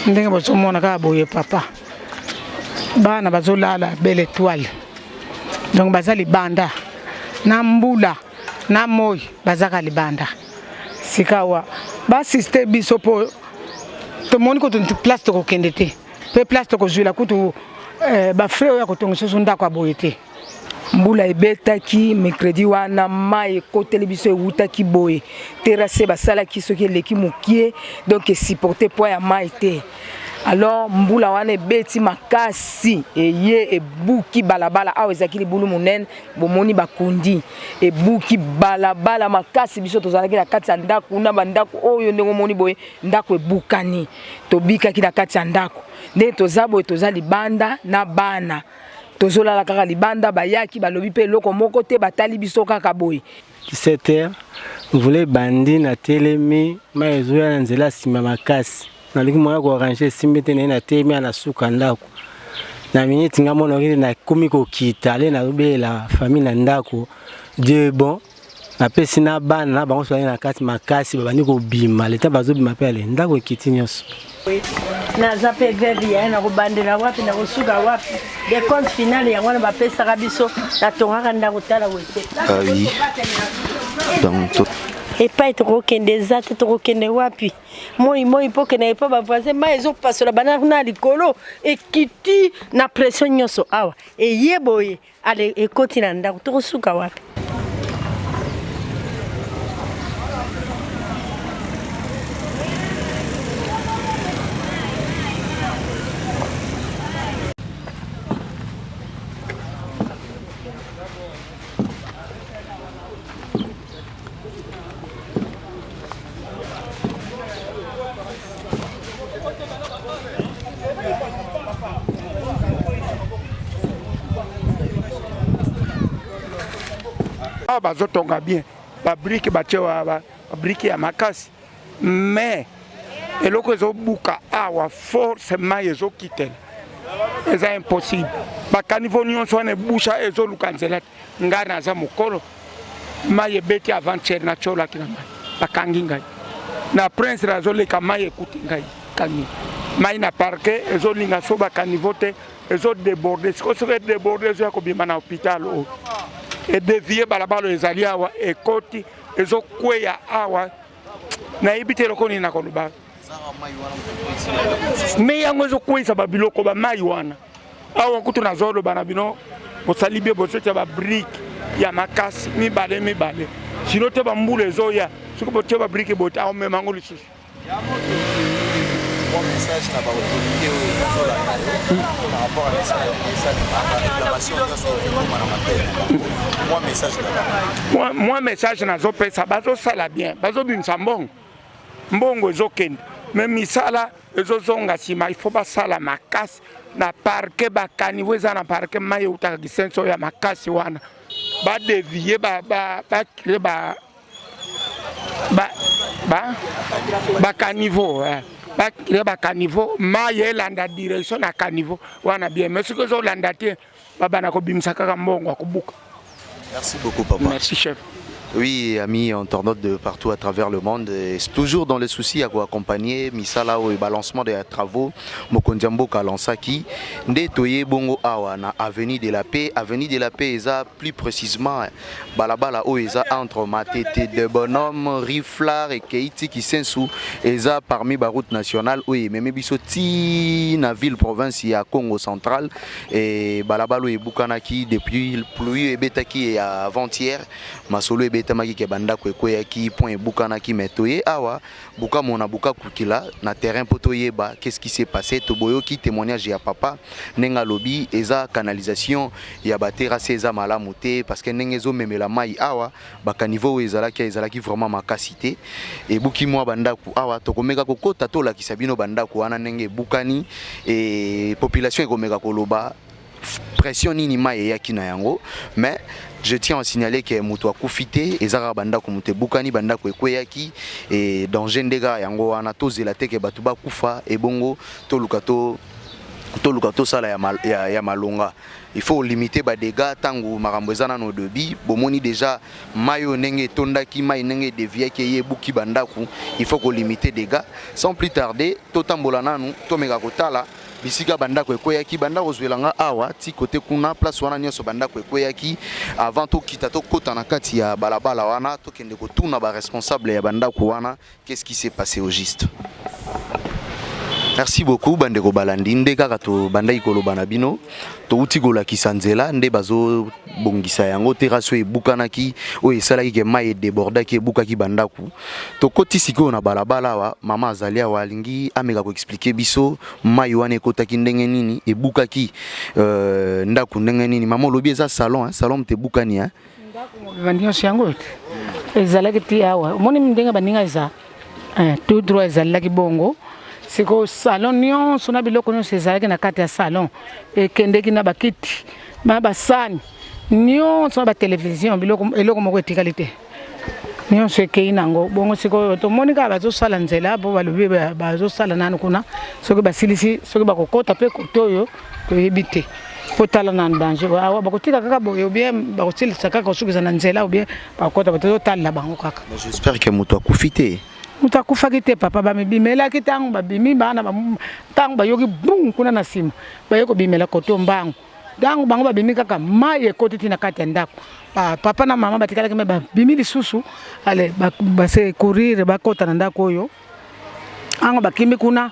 Ndenge bozomona kaka boye papa, bana bazolala belle étoile, donc baza libanda na mbula na moi, bazaka libanda. Sikawa baassiste biso mpo tomoni kutu place tokokende te, mpe place tokozwila kutu bafrais oyo ya kotonga susu ndako ya boye te. Mbula ebetaki mercredi wana, mai ekoteli biso, ewutaki boye. Terrasse basalaki soki eleki mokie, donc esupporte poids ya mai te. Alors mbula wana ebeti makasi, eye ebuki balabala. Awa ezalaki libulu monene, bomoni bakundi, ebuki balabala makasi. Biso tozalaki na kati ya ndako na bandako oyo, ndenge omoni boye, ndako ebukani, tobikaki na kati ya ndako. Ndenge toza boye, toza libanda na bana, tozolala kaka libanda. Bayaki, balobi mpe eloko moko te, batali biso kaka boye. 17 heures, mvula ebandi, natelemi, mai ezoya na nzela nsima makasi. Naluki moya koarranger, esimbi te. Naye natelemi na suka ndako na miniti nga mona okende, nakomi kokita ale, nazobelela famille na ndako. Dieu est bon, napesi na bana na bango so na kati makasi, babandi kobima. Leta bazobima mpe ale, ndako ekiti nyonso. Naza mpe veuve ya na kobandela wapi, na kosuka wapi? Décompte final yango wana bapesaka biso, natongaka ndako, tala wete. Ah oui. Donc, epai tokokende eza te, tokokende wapi? Moi moi mpo okende epai bavoisin, mai ezopasola bana na likolo, ekiti na pression nyonso awa, eye boye, ale ekoti na ndako, tokosuka wapi? Awa bazotonga bien, babriques batie, babriques ya makasi, mais eloko ezobuka awa, force mai ezokitela, eza impossible. Bacaniveaux nyonso wana ebusha, ezoluka nzela te. Ngai naza mokolo, mai ebeti avant-hier, natiolaki na mai, bakangi ngai na Prince, nazoleka, mai ekuti ngai, kangi mai na parquet. Ezolinga so bacaniveaux te, ezodéborde. Sikoyo soki edéborde, ezoya kobima na hôpital oyo, edévier balabala oyo ezali awa, ekoti, ezokweya awa. Nayebi te eloko nini nakoloba, me yango ezokweyisa babiloko, bamai wana awa. Kutu nazoloba na bino, bosali bie, bozotia babriques ya makasi mibale mibale, sino te bambula ezoya, soki botie babriques bote, aomema yango lisusu. Mwa message na baautorité oyo bazolanda yo par rapport à misala esalema, baréclamation nyonso ekoma na matoi na bango, mwa message na bango? Mwa message nazopesa, bazosala bien, bazobimisa mbongo, mbongo ezokende, me misala ezozonga nsima. Il faut basala makasi na parquet, bacaniveaux eza na parquet, mai eutaka Kisenso ya makasi wana, badévier, bacréer bacaniveaux, bacréer bacaniveaux, mai elanda direction na caniveau wana bien. Mais soki ezolanda te, babanda kobimisa kaka mbongo ya kobuka. Merci beaucoup, papa. Merci, chef. Oui, amis internautes de partout à travers le monde, et c'est toujours dans le souci à accompagner misala au balancement des travaux mokonzi mboka lansaki nde toye bongo awa na avenue de la Paix. Avenue de la Paix eza plus précisément balabala oyo eza entre Matete de Bonhomme, Riflar et Keiti Kisensu. Eza parmi ba route nationale oyo ememi biso ti na ville province ya Congo Central. Et balabala oyo ebukanaki depuis pluie ebetaki ya avant-hier. Masolo ebetamaki ke bandako ekweyaki, point ebukanaki, mais toye awa bukamona bukakukila na terrain mpo toyeba qu'est-ce qui s'est passé. Toboyoki témoignage ya papa ndenge alobi, eza canalisation ya baterrasse eza malamu te, parce que ndenge ezomemela mai awa, bacaniveaux oyo ezalaki vraiment makasi te, ebuki mwa bandako awa. Tokomeka kokota, tolakisa bino bandako wana ndenge ebukani e population ekomeka koloba pression nini mai eyaki na yango. Mais je tiens à signaler que moto akufi te, eza kaka bandako moto ebukani, bandako ekweyaki e danger nde kaka yango wana. Tozela te ke bato bakufa ebongo toluka to. Toluka tosala ya, mal, ya, ya malonga. Il faut limiter ba dégâts ntango makambo eza nano début. Bomoni déjà mai oyo ndenge etondaki, mai ndenge edéviaki, eye ebuki bandako. Il faut kolimiter dégâts. Sans plus tarder, totambola nanu, tomeka kotala bisika bandako ekweyaki. Bandako ozwelanga awa ti kote kuna, place wana nyonso bandako ekweyaki. Avant tokita, tokɔta na kati ya balabala wana, tokende kotuna baresponsable ya bandako wana qu'est-ce qui s'est passé au juste. Merci beaucoup, bandeko balandi. Nde kaka tobandaki koloba na bino, touti kolakisa nzela nde bazobongisa yango, terrasse oyo ebukanaki, oyo esalaki ke mai edébordaki, ebukaki bandako. Tokoti sikoyo na balabala awa. Mama azali awa, alingi ameka koexpliquer biso mai wana ekotaki ndenge nini, ebukaki ndako ndenge nini. Mama, olobi eza salon, hein? Salon moto ebukani, hein? Mobimba nyonso yango te ezalaki ti awa. Omoni ndenge baninga eza tout droit, ezalaki bongo. Sikoyo salon nyonso na biloko nyonso ezalaki na kati ya salon ekendeki, na bakiti, na basani nyonso, na batelevizio, biloko, eloko moko etikali te, nyonso ekei nango bongo. Sikoyo tomoni kaka bazosala nzela, mpo balobi bazosala nanu kuna. Soki basilisi, soki bakokɔta mpe kote oyo, toyebi te. Mpo tala nanu danger awa, bakotika kaka boye ou bien bakosilisa kaka kosukisa na nzela, ou bien bakokɔta, tozotalela bango kaka. Mais j'espère que moto akufi te. Moto akufaki te, papa. Bamibimelaki ntango babimi bana, ntango bayoki bum kuna na nsima, baye kobimela kote mbangu. Ntango bango babimi kaka, mai ekoti ti na kati ya ndako. Papa na mama batikalaki, me babimi lisusu, ale base courir, bakota na ndako oyo. Ango bakimi kuna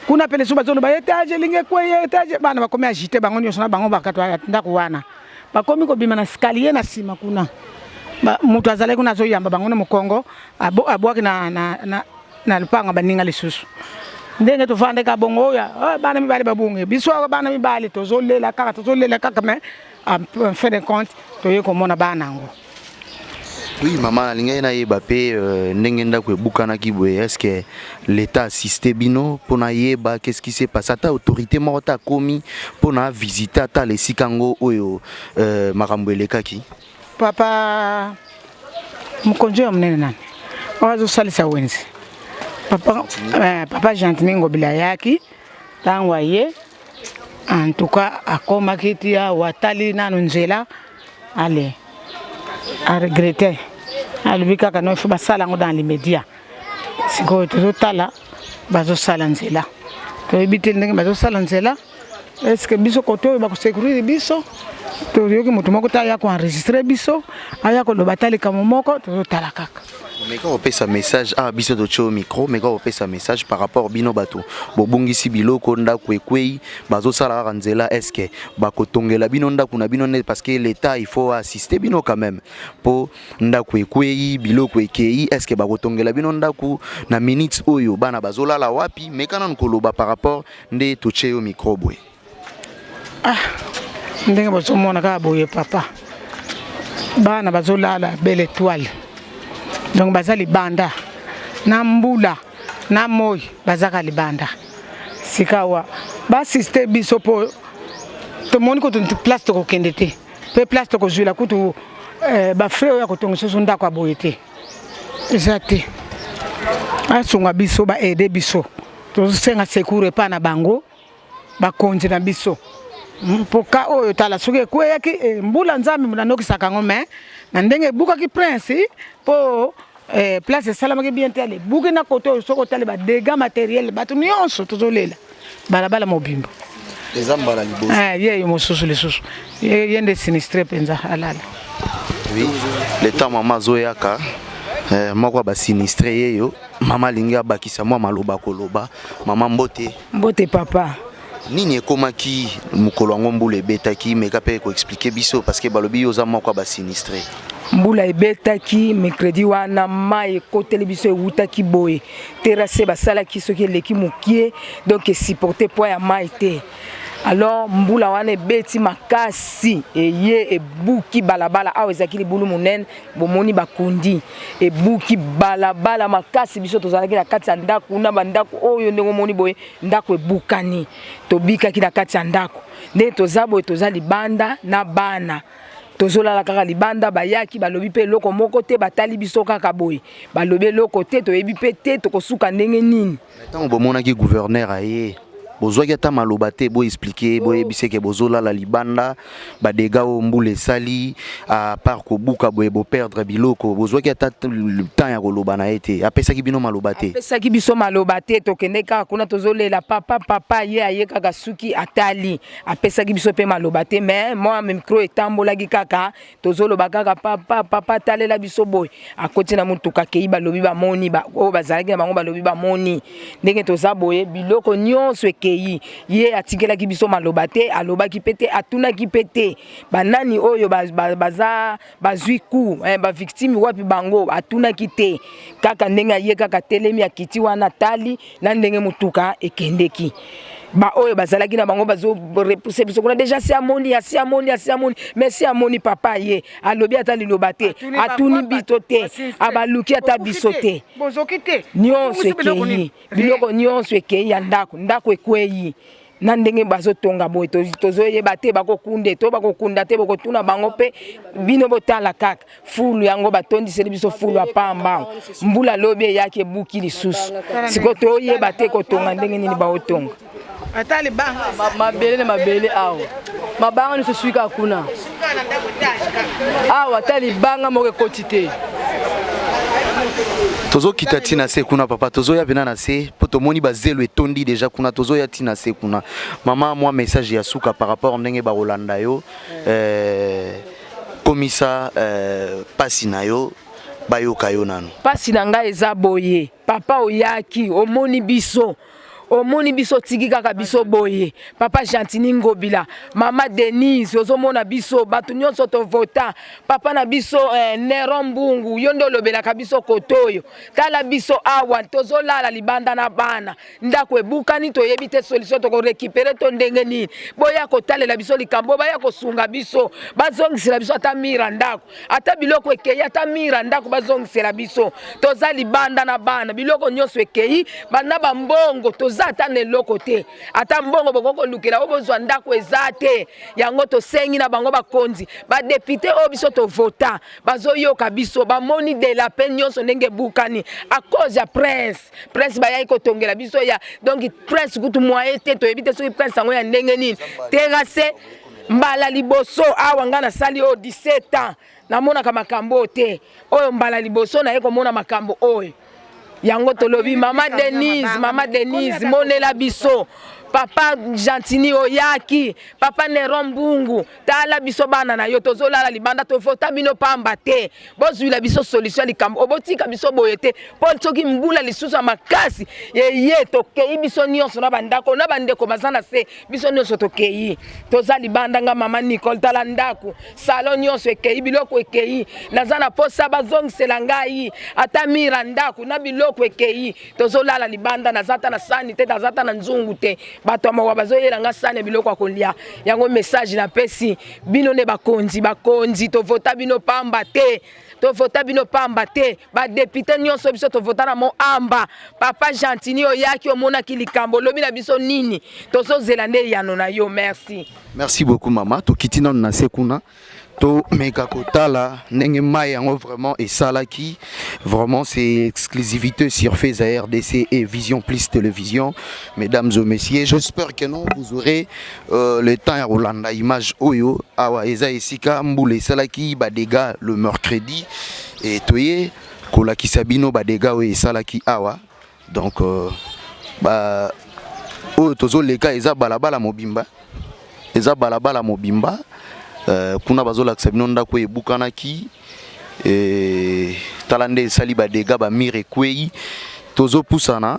kuna mpe lisusu bazoloba étage elingi ekweye, étage. Bana bakomi agité, bango nyonso na bango bakato ya ndako wana bakomi kobima na escalier na nsima kuna. Moto azalaki kuna azoyamba bango na mokongo, abwaki na lupango. Baninga lisusu ndenge tovandaka bongo, oyo bana mibale babungi biso awa, bana mibale, tozolela kaka, tozolela kaka, mais en fin de compte toye komona bana yango. Oui mama, nalingaki nayeba mpe ndenge ndako ebukanaki boye, est ce que l'État assiste bino mpona yeba qu'est ce qui s'est passé? Ata autorité moko te akomi mpona avisite, atala esika yango oyo makambo elekaki? Papa, mokonzi oyo monene nani oyo azosalisa wenze, papa, papa Gentiny Ngobila, ayaki. Ntango aye, en tout cas akomaki ti awa, atali nanu nzela, ale aregretter, alobi kaka no, ifo basala yango dans l'immédiat. Sikoyo tozotala bazosala nzela, toyebi te ndenge bazosala nzela, est-ce biso kote oyo bakosecourir biso? Toyoki moto moko te aya koenregistrer biso, aya koloba ata likambo moko. Tozotala kaka. Meka kopesa message awa, biso totie yo micro, meka kopesa message par rapport bino bato bobungisi biloko, ndako ekwei, bazosala kaka nzela. Est ce que bakotongela bino ndako na bino nde? Parce que l'État, il faut assister bino quand même, mpo ndako ekwei, biloko ekei. Est ce que bakotongela bino ndako na minute oyo? Bana bazolala wapi? Meka nanu koloba par rapport nde totie yo micro boye. Ah, ndenge bozomona kaka boye, papa, bana bazolala belle étoile, donc baza libanda na mbula na moi, bazaka libanda. Sikawa baassister biso, mpo tomoni kutu place tokokende te, mpe place tokozwila kutu bafrais oyo ya kotonga susu ndako ya boye te, eza te. Asunga biso, baaider biso, tozosenga secours epai na bango, bakonzi na biso, mpo ka oyo tala soki ekweyaki mbula, Nzambe nanokisaka yango, mais na ndenge ebukaki prince, mpo place esalamaki bien te, ale ebuki na kote oyo. Soki otali badégâts matériel, bato nyonso tozolela, balabala mobimba. Eza mbala liboso? Ye yo mosusu lisusu, ye nde sinistré mpenza alala. Oui, le temps mama azoyaka, moko ya basinistrés ye yo. Mama alingi abakisa mwa maloba koloba. Mama, mbote. Mbote, papa. Nini ekomaki mokolo yango mbula ebetaki? Meka mpe koexpliquer biso, parce que balobi yo oza moko ya basinistrés. Mbula ebetaki mercredi wana, mai ekoteli biso, ewutaki boye. Terrasse basalaki soki eleki mokie, donc esupporte poids ya mai te. Alors mbula wana ebeti makasi, eye ebuki balabala awa. Ezalaki libulu monene, bomoni bakundi, ebuki balabala makasi. Biso tozalaki na kati ya ndako, na bandako oyo ndenge omoni boye, ndako ebukani, tobikaki na kati ya ndako. Ndenge toza boye, toza libanda na bana, tozolala kaka libanda. Bayaki, balobi mpe eloko moko te, batali biso kaka boye, balobi eloko te. Toyebi mpe te tokosuka ndenge nini. Ntango bomonaki gouverneur aye? Bozwaki ata maloba te bo expliquer, boyebisa ke bozolala libanda, ba dégâts oyo mbula esali, à part kobuka boye bo perdre biloko, bozwaki ata temps ya koloba na ye te? Apesaki bino maloba te? Apesaki biso maloba te. Tokende kaka kuna, tozolela papa, papa. Ye aye kaka, suki atali, apesaki biso mpe maloba te. Mais mwa micro etambolaki kaka, tozoloba kaka papa, papa, atalela biso boye. Akoti na motuka, akei. Balobi bamoni oyo bazalaki na bango, balobi bamoni ndenge toza boye, biloko nyonso ekei. Ye atikelaki biso maloba te, alobaki mpe te, atunaki mpe te banani oyo baza bazwi ku bavictime wapi bango, atunaki te. Kaka ndenge aye kaka, telemi, akiti wana, atali na ndenge motuka ekendeki. Baoyo bazalaki na bango bazorepousser biso kuna déjà. Si amoni, asi amoni, asi amoni, mais si amoni papa, ye alobi ata liloba te, atuni biso te, abaluki ata biso te. Nyonso ekei, biloko nyonso ekei ya ndako, ndako ekwei na ndenge bazotonga boye, tozoyeba te bakokunde to bakokunda te. Bokotuna bango mpe bino, botala kaka fulu yango batondiseli biso, fulu ya pamba. Mbula lobi eyaki, ebuki lisusu. Sikoyo toyeba te kotonga ndenge nini baotonga. Mabele na mabele awa, mabanga nyonso esui kaka kuna awa, ata libanga moko ekoti te. Tozokita ntina se kuna, papa. Tozoya mpena na se mpo tomoni bazelo etondi déjà kuna. Tozoya ntina se kuna. Mama, mwa message ya suka par rapport ndenge bakolanda yo, komisa pasi na yo, bayoka yo nano. Pasi na ngai eza boye: papa, oyaki, omoni biso, omoni biso, otiki kaka biso boye. Papa Gentini Ngobila, mama Denise, ozomona biso bato nyonso tovota papa na biso Neron Mbungu. Yo nde olobelaka biso kote oyo. Tala biso awa, tozolala libanda na bana, ndako ebukani, toyebi te solution tokorécupérer to ndenge nini. Boya kotalela biso likambo, baya kosunga biso, bazongisela biso ata mur ndako, ata biloko ekei, ata mur ndako bazongisela biso. Toza libanda na bana, biloko nyonso ekei, banda bambongo, toza ata na eloko te. Ata mbongo bokoki kolukela oyo bozwa ndako eza te. Yango tosengi na bango, bakonzi, badéputés oyo biso tovota, bazoyoka biso, bamoni dela mpe nyonso ndenge ebukani à cause ya prince. Prince bayaki kotongela biso ya, donc prince kutu moye te, toyebi te soki prince yango ya ndenge nini. Terrasse, mbala liboso awa ngai nasali oyo 17 ans, namonaka makambo oyo te. Oyo mbala liboso naye komona makambo oyo. Yango tolobi, mama Denise, mama Denise, monela biso. Papa Gentini, oyaki, papa Neron Mbungu, tala biso bana na yo, tozolala libanda. Tovota bino pamba te. Bozwila biso solution ya likambo oyo, botika biso boye te, mpo soki mbula lisusu ya makasi eye, tokei biso nyonso na bandako na bandeko baza na se, biso nyonso tokei, toza libanda. Nga mama Nicole, tala ndako, salon nyonso ekei, biloko ekei. Naza na posa bazongisela ngai ata mur ndako na biloko ekei. Tozolala libanda, naza ata na sani te, naza ata na nzungu te. Bato ya mawa bazoyela nga sani ya biloko ya kolia. Yango message napesi bino nde bakonzi, bakonzi, tovota bino pamba te, tovota bino pamba te. Badéputés nyonso biso tovota na moamba. Papa Gentini, oyaki, omonaki likambo, olobi na biso nini? Tozozela nde eyano na yo. Merci. Merci beaucoup, mama. Tokiti nano na se kuna, tomeka kotala ndenge mai yango vraiment esalaki. Vraiment, c'est exclusivité sur Feza RDC et Vision Plus Télévision. Mesdames et messieurs, j'espère que non, vous aurez le temps ya kolanda image oyo. Awa eza esika mbula esalaki badégâts le mercredi et toye kolakisa bino badégâts oyo esalaki awa. Donc ba oyo tozoleka eza balabala mobimba, eza balabala mobimba. Kuna bazolakisa bino ndako ebukanaki. Tala nde esali badégâts, bamurs ekwei. Tozopusana,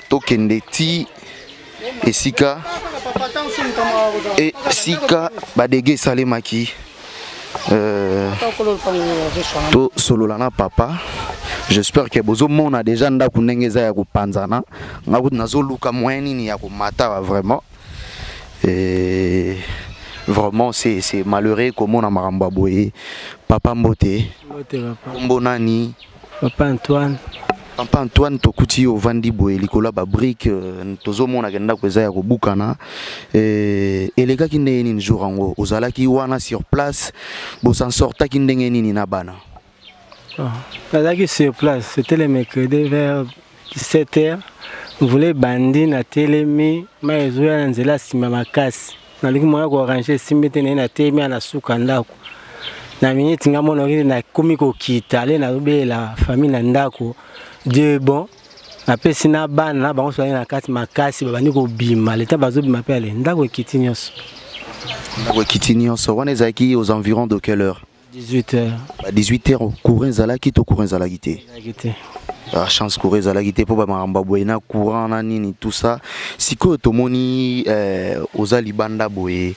tokende ti esika badégâts esalemaki. Tosolola na papa. J'espère que bozomona déjà ndako ndenge eza ya kopanzana. Nga kutu nazoluka moyen nini ya komata. Vraiment, et vraiment, c'est malheureux komona makambo ya boye. Papa, mbote. Mbote, papa. Kombo nani? Papa Antoine. Papa Antoine, tokuti yo ovandi boye likolo ya babriques, tozomonaka ndako eza ya kobukana. Elekaki ndenge nini jour yango? Ozalaki wana sur place? Bosan sortaki ndenge nini na bana? Oh, nazalaki sur place, c'était le mercredi vers 17h. Mvula ebandi natelemi, mai ezoya na nzela nsima makasi. Naluki moyen ya koarrange esimbi te, naye natelemi awa na suka ndako. Na minute nga mona oki nakomi kokita, ale nazobelela famille na ndako. Dieu est bon. Napesi na bana na bango soki na kati makasi babandi kobima, leta bazobima pe ale ndako ekiti nyonso. Ndako ekiti nyonso. Wana ezalaki aux environs de quelle heure? 18 heures. Ba 18 heures courant ezalaki to courant ezalaki te? Ezalaki te. Ah, chance courant ezalaki te mpo ba makambo ya boye na courant na nini tout ça. Sikoyo tomoni eh, oza libanda boye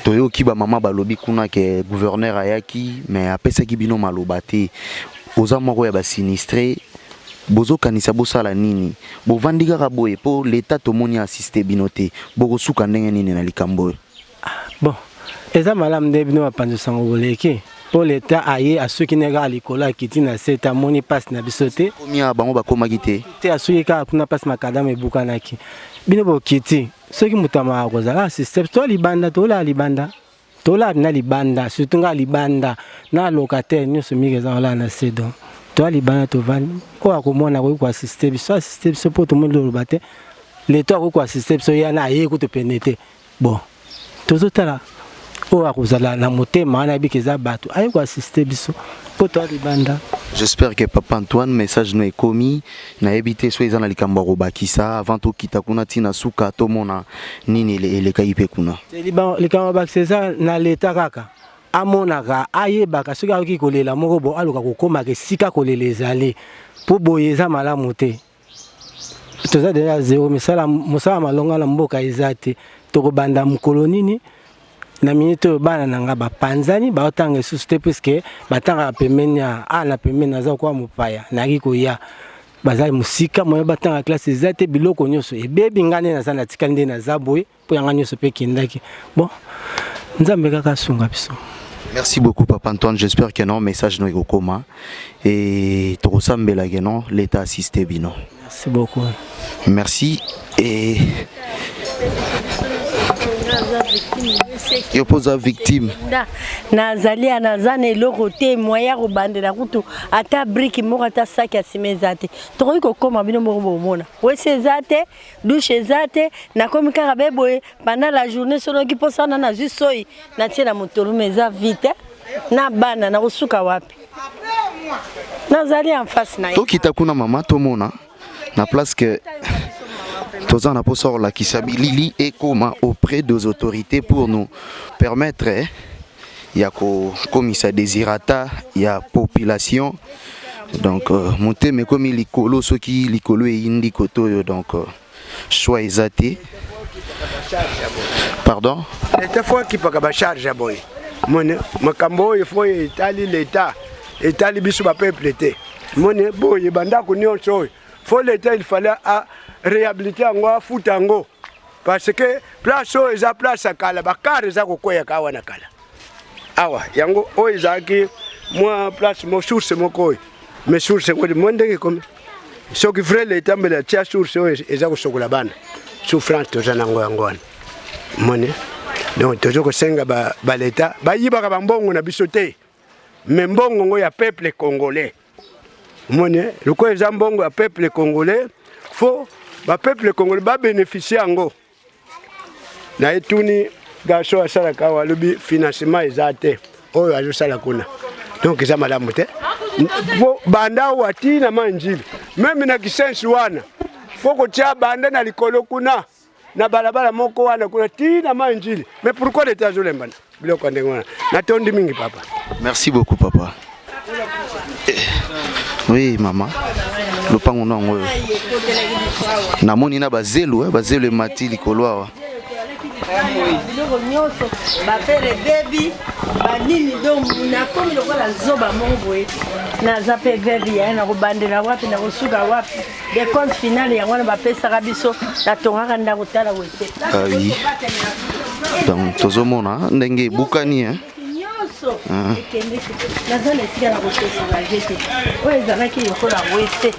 toyoki ba mama balobi kuna ke gouverneur ayaki mais apesaki bino maloba te. Oza moko ya ba sinistré bozokanisa bosala nini? Bovandi kaka boye mpo l'etat tomoni assiste bino te. Bokosuka ndenge nini na likambo oyo? Bon, eza malamu nde bino bapanzi sango boleki mpo leta aye asuki ne kaka likolo akiti na se te amoni mpasi na biso te. Komia bango bakomaki te. Te asuki kaka kuna mpasi makadama ebukanaki. Bino bokiti soki moto amaka kozala assiste to libanda tolala libanda tolala na libanda surtout nga libanda na locataire nyonso mingi eza kolala na se donc toya libanda tovandi oyo akomona akoki koassiste biso assiste biso mpo tomoni loloba te leta akoki koassiste biso ye wana aye kutu pene te. Bon, tozotala oyo akozala na motema wana ayebi ke eza bato aye koassiste biso mpo toya libanda. J'espère que papa Antoine message no ekomi nayebi te so eza na likambo ya kobakisa avant tokita kuna ntina suka tomona nini elekaki mpe kuna. Likambo ya bakisa eza na leta kaka amonaka ayebaka soki ayoki kolela moko bo aluka kokomaka esika kolela ezali mpo boye eza malamu te. Toza deja zero, misala mosala malonga na mboka eza te. Tokobanda mokolo nini? Na minute oyo bana na nga bapanzani, baotanga lisusu te puisque batangaka pembeni ya a na pembeni, naza kwa mopaya, nayaki koya baza mosika, moyen batanga classe eza te, biloko nyonso ebebi, nga nde naza natikali nde naza boye. mpo yanga nyonso mpe ekendaki bon nzambe kaka asunga biso. Merci beaucoup papa Antoine, j'espère que non message no ekokoma et tokosambela que non l'état assiste bino. Merci beaucoup. Merci et yo mpo oza victime. Nazali ya naza na eloko te moyen ya kobandela kutu ata briki moko ata saki ya sima eza te tokoki kokoma bino moko bomona wese eza te douche eza te nakomi kaka be boye pendant la journée sonoki mposa wana nazwi soi natie na motolume eza vite na bana nakosuka wapi nazali en face na ye tokita kuna mama tomona na place que toza na mposa kolakisa bilili ekoma auprès des autorités pour nous permettre eh, ya kokomisa desirata ya population donc euh, motema ekomi likolo soki likolo eyindi kote oyo donc euh, choix eza te pardon. Leta fo akipaka bacharge ya boye mone makambo oyo fo etali leta etali biso bapeuple te mone boye bandako nyonso oyo fo leta il fallait a réhabilite yango afuta yango parce que place oyo eza place ya kala bakare eza kokweyaka awa na kala awa yango oyo ezalaki mwa place mo source moko oyo mais source yango mwa ndenge ekomi soki vrai leta mbele atia source oyo eza kosokola bana souffrance toza nango yango wana moni donc tozo kosenga baleta bayibaka bambongo na biso te mais mbongo ngo ya peuple congolais omoni lokola eza mbongo ya peuple congolais fo bapeuple congolais babénéficie yango na etuni garçon asalaka awa alobi financement eza te oyo azosala kuna donc eza malamu te po banda awa ti na mai njili meme na kisensi wana fo kotia banda na likolo kuna na balabala moko wana kuna ti na mai njili mais pourquoi leta azolembana biloko ya ndenge wana natondi mingi papa. Merci beaucoup papa. Eh, oui mama lopango na yango oyo namoni na bazelu eh, bazelu emati likolo awa biloko nyonso bafere ebebi banini donc nakomi lokola zoba moko boye naza mpe veve yaye nakobandela wapi nakosuka wapi decompte final yango wana bapesaka biso natongaka ndako tala wese. Ah oui. Donc tozomona ndenge ebukani hein. Nyonso ah. ekendeki naza na esika na kososolage te oyo ezalaki lokola wese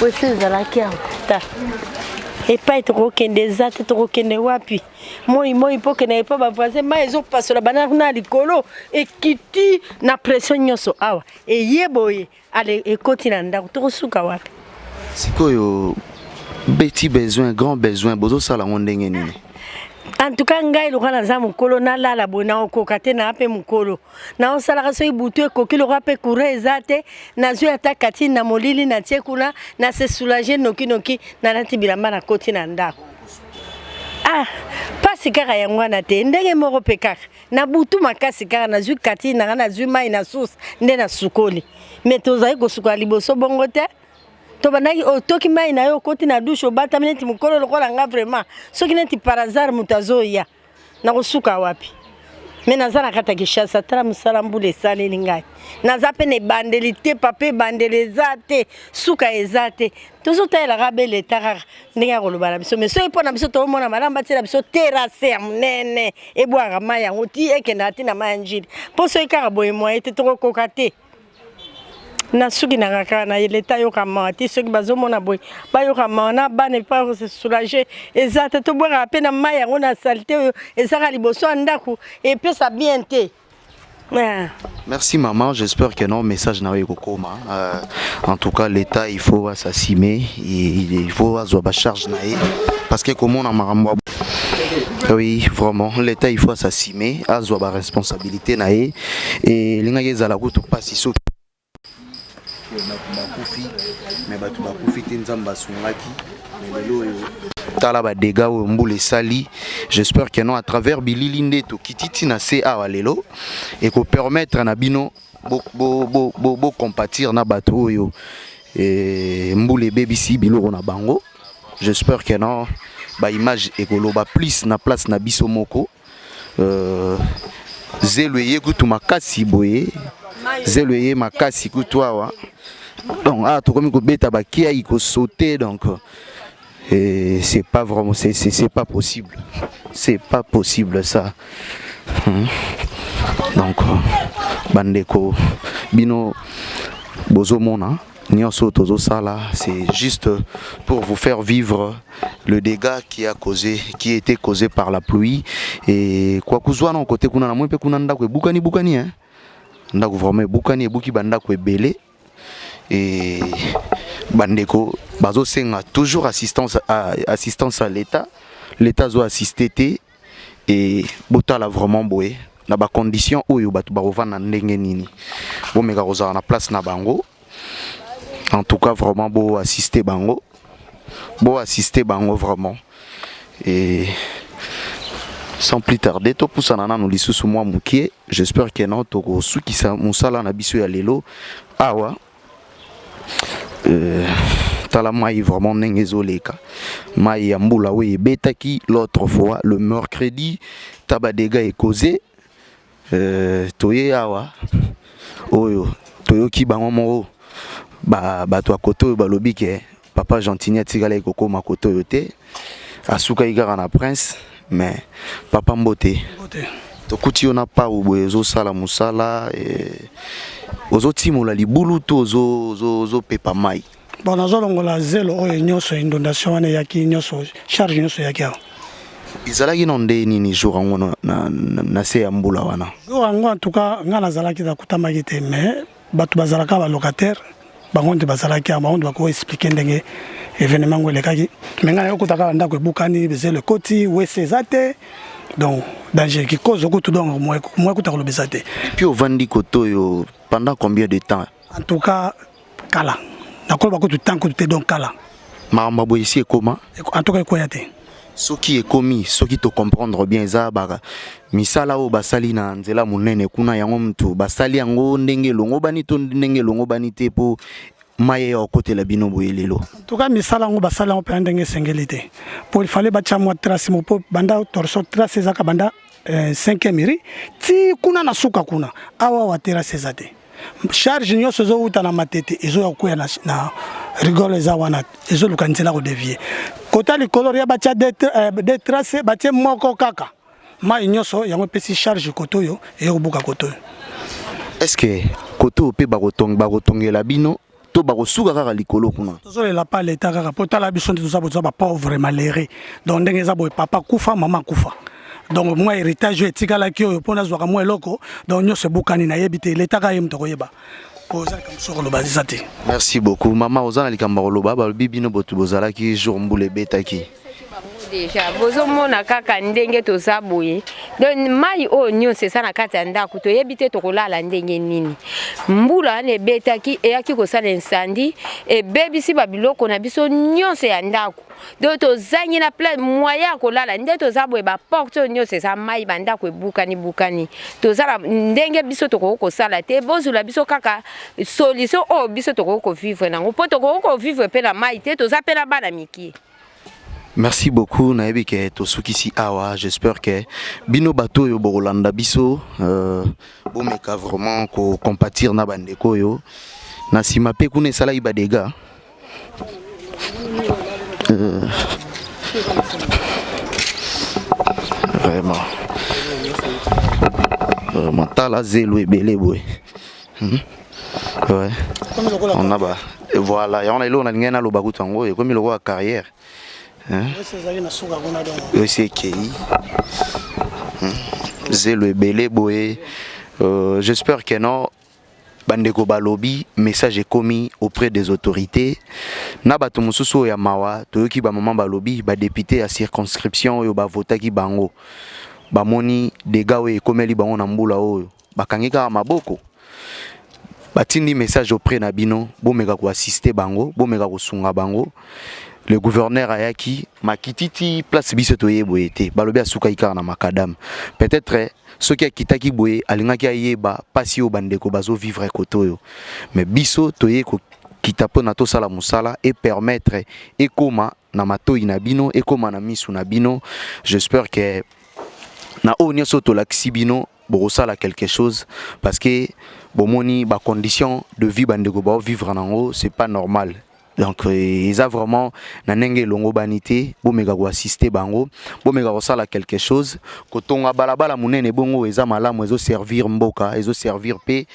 wese ezalaki awa ta epai tokokende eza te tokokende wapi moi moi mpo okende epai bavoisin mai ezopasola bana na likolo ekiti na pression nyonso awa eye boye Ale ekoti na ndako tokosuka wapi? Sikoyo Petit besoin, grand besoin, bozosala yango ndenge nini? En tout cas ngai lokola naza mokolo, nalala boye naokoka te, naa mpe mokolo naosalaka. Soki butu ekoki, lokola mpe courant eza te, nazwi ata katine na molili, natie kuna, na se soulager nokinoki, nalati bilamba, nakoti na ndako. Ah, mpasi kaka yango wana te, ndenge moko mpe kaka na butu makasi kaka nazwi katine nanga, nazwi mai na source nde nasukoli. Mais tozali kosukola liboso bongo te. Tobandaki otoki mai na yo, okoti na douche, obatami neti mokolo lokola nga. Vraiment, soki neti par hasard moto azoya, nakosuka wapi? Mais naza na kati ya Kinshasa, tala mosala mbula esaleli ngai. Naza mpe na ebandeli te, papa, ebandeli eza te, suka eza te. Tozotalelaka be leta kaka ndenge ya koloba na biso. Mais soki mpo na biso toomona malamu, batiela biso terrasse ya monene ebwaka mai yango ti ekendaka ti na mai ya Njili, mpo soki kaka boye, moye te, tokokoka te. Na suki na nga kaka na leta ayoka mawa te. Soki bazomona boye, bayoka mawa na bana epa se soulager eza te. Tobwakaka mpe na mai yango na saleté oyo ezaka liboso ya ndako, epesa bien te. Ah. Merci maman, j'espère que non message na ekokoma. En tout cas, l'État, il faut s'assumer, il faut azwa ba charge na ye parce que comment na makambo. Oui, vraiment, l'État, il faut s'assumer, azwa ba responsabilité na ye et lingaki ezala kutu pasi soki bato bakufi, mais bato bakufi te, Nzambe asungaki. Mais lelo oyo, tala badégâts oyo mbula esali. J'espère que non, à travers bilili nde tokiti ntina se awa lelo, ekopermettre na bino bocompatir na bato oyo mbula ebebisi biloko na bango. J'espère que non, baimage ekoloba plus na place na biso moko. Zelo eye kutu makasi boye, zelo eye makasi kutu awa. Donc awa tokomi kobeta bakiai, kosauter. Donc et c'est pas vraiment, c'est pas possible, c'est pas possible ça. Donc bandeko, bino bozomona nyonso tozosala, c'est juste pour vous faire vivre le dégât qui a été causé par la pluie. Et quoi kozwa na côté kuna na moi mpe kuna, ndako ebukani bukani, hein, ndako vraiment ebukani, ebuki bandako ebele. Et bandeko bazosenga toujours assistance à l'État. L'État azo assister te. Et botala vraiment boye na bacondition oyo bato bakovanda ndenge nini. Bomeka kozala na place na bango. En tout cas, vraiment, bo assister bango, bo assister bango vraiment. Et sans plus tarder, topusana nanu lisusu mwa mokie. J'espère que non, tokosukisa mosala na biso ya lelo awa. Tala mai vraiment ndenge ezoleka, mai ya mbula oyo ebetaki l'autre fois, le mercredi. Ta badégâts ecausé. Toye awa oyo, toyoki bango moko bato ya kote oyo balobi ke papa Gentini atikalaki kokóma kote oyo te, asukaki kaka na Prince. Mais papa, mbote. Tokuti yo na pau boye, ozosala mosala, ozotimola libulu to ozopepa mai? Bon, nazolongola zelo oyo nyonso, inondation wana eyaki nyonso, charge nyonso eyaki awa. Ezalaki na nde nini jour yango na se ya mbula wana? Jour yango, en tout cas ngai nazalaki, nakutamaki te, mais bato bazalaka balocataire, bango nde bazalaki awa, bango nde bako expliquer ndenge événement yango elekaki. Mais ngai nayokuta kaka ndako ebukani, zelo ekoti, WC eza te, donc danger kikozo kutu, donc moye kuta koloba eza te. Et puis ovandi kote oyo pendant combien de temps? En tout cas kala, nakoloba kutu temps kutu te, donc kala. Makambo boye esi ekoma? En tout cas ekoya te. Soki ekomi, soki tocomprendre bien, eza baka misala oyo basali na nzela monene kuna yango mutu basali yango ndenge elongo bani to ndenge elongo bani te, mpo mai ya okotela bino boye lelo? En tout cas misala yango basali yango mpenza ndenge esengeli te, po il fallait batya mwa trace mo, mpo banda torso trace ezaka banda 5e rue ti kuna na suka kuna. Awa awa terrasse eza te, charge nyonso ezowuta na Matete ezoya kokwea na rigole eza wana, ezoluka nzela kodévier kota likolo. Ria batya deux trace, batie moko kaka, mai nyonso yango epesi charge kote oyo, eye kobuka kote oyo. Est ce que kote oyo mpe bakotongela bino to bakosuka kaka likolo kuna? Tozolela pa leta kaka mpo tala biso nde toza boza bapauvre malheureux. Donc ndenge eza boye, papa kufa, mama kufa, donc mwa héritage oyo etikalaki oyo mpo nazwaka mwa eloko, donc nyonso ebukani. Nayebi te, leta kaka ye moto akoyeba. Oza likambo soki oloba eza te. Merci beaucoup mama, oza na likambo ya koloba? Balobi bino boto bozalaki jour mbula ebetaki. Deja bozomona kaka ndenge toza boye, donc mai oyo nyonso eza na kati ya ndako, toyebi te tokolala ndenge nini. Mbula wana ebetaki, eyaki kosala incendie, ebebisi babiloko na biso nyonso ya ndako. Donc tozangi na plein moyen ya kolala nde toza boye, baporte oyo nyonso eza mai, bandako ebukani bukani. Toza na ndenge biso tokoki kosala te, bozwela biso kaka solution oyo biso tokoki kovivre nango, mpo tokoki kovivre mpe na mai te, toza mpe na bana mike. Merci beaucoup, nayebi ke tosukisi awa. J'espère que bino bato oyo bokolanda biso, bomeka vraiment kocompatir na bandeko oyo na nsima mpe kuna esalaki badégâts. Vraiment vraiment, tala zelo ebele boye. Ouais. On a ba voilà, yango na eloko nalingai naloba kutu, yango ekomi lokola carrière. Esi ekei zelo ebele boye. J'espère que non, bandeko balobi message ekomi auprès des autorités na bato mosusu oyo ya mawa. Toyoki bamama balobi badéputé ya circonscription oyo bavotaki bango, bamoni dégâts oyo ekomeli bango na mbula oyo, bakangi kaka maboko. Batindi message auprès na bino, bomeka koassister bango, bomeka kosunga bango. Le gouverneur ayaki makititi place biso toye boye te, balobi asukaki kaka na macadam. Peut-être soki akitaki boye, alingaki ayeba mpasi oyo bandeko bazovivre kote oyo. Mais biso toye kokita mpona tosala mosala e permettre ekóma na matoi na bino, ekóma na misu na bino. J'espère que na oyo nyonso tolakisi bino, bokosala quelque chose, parce que bomoni bacondition de vie bandeko baovivre nango, c'est pas normal. Donc eza vraiment na ndenge elongo bani te. Bomeka koassister bango, bomeka kosala quelque chose, kotonga balabala monene bongo eza malamu, ezoservir mboka, ezoservir mpe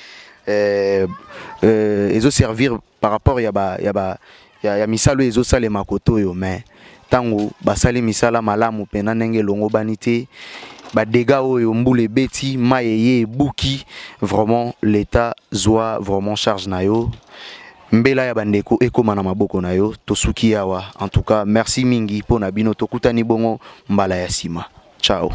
ezoservir par rapport ya ba, ya ba ya misala oyo ezosalema kote oyo. Mais ntango basali misala malamu mpena ndenge elongo bani te, badégâts oyo mbula ebeti, mai eye ebuki, vraiment l'État zwa vraiment charge na yo, mbela ya bandeko ekóma na maboko na yo. Tosuki awa. En tout cas, merci mingi mpo na bino. Tokutani bongo mbala ya nsima. Ciao.